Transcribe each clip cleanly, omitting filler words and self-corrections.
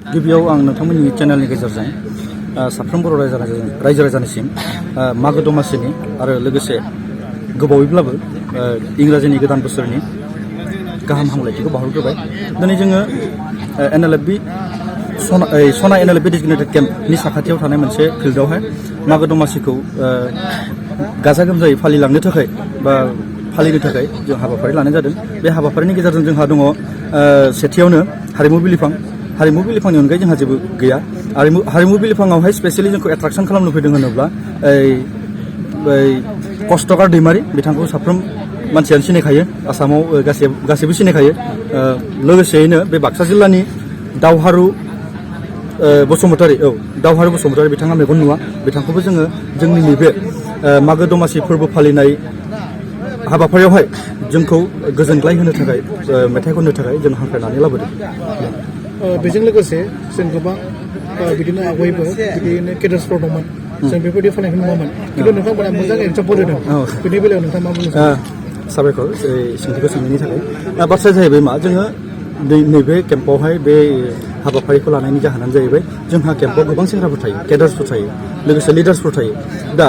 गिबियाव आं नोंथांमोननि चेनेलनि गेजेरजों साफ्रोम बर' रायजो राजानिसिम मागो दमासिनि आरो लोगोसे गोबावैब्लाबो इंराजिनि गोदान बोसोरनि गाहाम हामलायथिखौ बावहरग्रोबाय। दिनै जोङो NLFB सना NLFB डेजिगनेटेड केम्पनि साखाथियाव थानाय मोनसे फिल्डआवहाय मागो दमासिखौ गाजा गोमजायै फालिलांनो थाखाय बा फालिनो थाखाय जों हाबाफारि लानाय जादों। बे हाबाफारिनि गेजेरजों जोंहा दङ सेथियावनो हारिमु बिलिफांनि अनगायै जोंहा जेबो गैया। हारिमु बिलिफाङावहाय स्पेसियेलि जोंखौ एट्राकसन खालामनो फैदों होनोब्ला कष्टकार दैमारि बिथांखौ साफ्रोम मानसियानो सिनायखायो, आसामाव गासैबो सिनायखायो। लोगोसेयैनो बे बाक्सा जिल्लानि दावहारु बसुमतारी बिथाङा मेगन नुवा, बिथांखौबो जोङो जोंनि नैबे मागो दमासि फोरबो फालिनाय हाबाफारियावहाय जोंखौ गोजोनग्लाय होनो थाखाय मेथाइ खननो थाखाय जों हांख्रायनानै लाबोदों। बेजों लोगोसे जों गोबां बिदिनो आवगायबो बिदिनो केडार्सफोर दंमोन, जों बेबायदि फालिनायखौ नुवामोन, खिन्थु नोंथांमोना मोजां एग्जाम्पल होदों। बेनि बेलायाव नोंथाङा मा बुंनो सानो? साबायखर सोंथिखौ सोंनायनि थाखाय। बाथ्राया जाहैबाय मा, जोङो नैबे केम्पआवहाय बे हाबाफारिखौ लानायनि जाहोनानो जाहैबाय जोंहा केम्पआव गोबां सेंग्राफोर थायो, केडार्सफोर थायो, लोगोसे लिडार्सफोर थायो। दा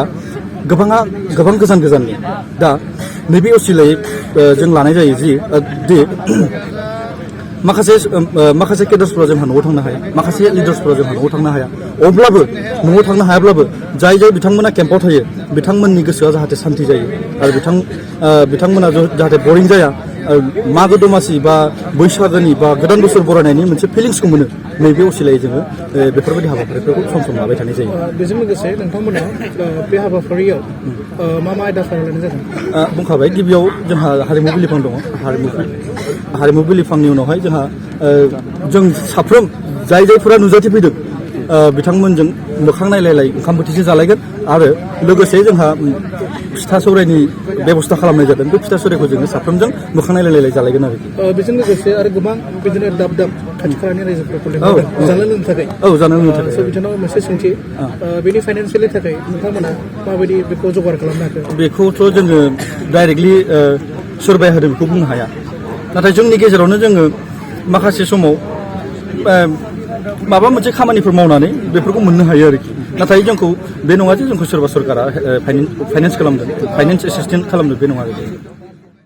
गोबां गोजाननि दा नैबे असिलायै जों लानाय जायो दि माखासे केडार्सफोरा जोंहा न'आव थांनो हाया, माखासे लिडार्सफोरा जोंहा न'आव थांनो हाया। अब्लाबो न'आव थांनो हायाब्लाबो जाय बिथांमोना केम्पआव थायो बिथांमोननि गोसोआ जाहाथे सान्ति जायो आरो बिथांमोना जाहाथे बरिं जाया, मागो दमासि बा बैसागोनि बा गोदान बोसोर बरायनायनि मोनसे फिलिंसखौ मोनो। नैबे असिलायै जोङो बेफोरबायदि हाबाफारिफोरखौ सम लाबाय थानाय जायो। बेजों लोगोसे नोंथांमोना बे हाबाफारियाव मा आयदाफोर लानाय जादों? बुंखाबाय, गिबियाव जोंहा हारिमु बिलिफां दङ। हारिमु बिलिफांनि उनावहाय जोंहा जों साफ्रोम जायफोरा नुजाथिफैदों बिथांमोनजों मोखां नायलाय ओंखाम बोथिसे जालायगोन आरो लोगोसे जोंहा फिथा सौरायनि बेब'स्था खालामनाय जादों। बे फिथा सौरायखौ जोङो साफ्रोमजों मोखां नायलाय जालायगोन आरोखि। बेजों लोगोसे आरो गोबां बिदिनो दाब खाथि खालानि रायजोफोरखौ जानो लोंनो थाखाय। जानो लोंनो थाखाय। बिथांनाव मोनसे सोंथि, बेनि फाइनान्सियेलनि थाखाय नोंथांमोना माबायदि बेखौ जगार खालामनो हाखो? बेखौथ' जोङो डाइरेक्टलि सोरबाया होदों बेखौ बुंनो हाया, नाथाय जोंनि गेजेरावनो जोङो माखासे समाव माबा मोनसे खामानिफोर मावनानै बेफोरखौ मोननो हायो आरोखि। नाथाय जोंखौ बे नङा जे जोंखौ सोरबा सरकारा फाइनेन्स एसिसटेन्ट खालामदों, बे नङा आरोखि।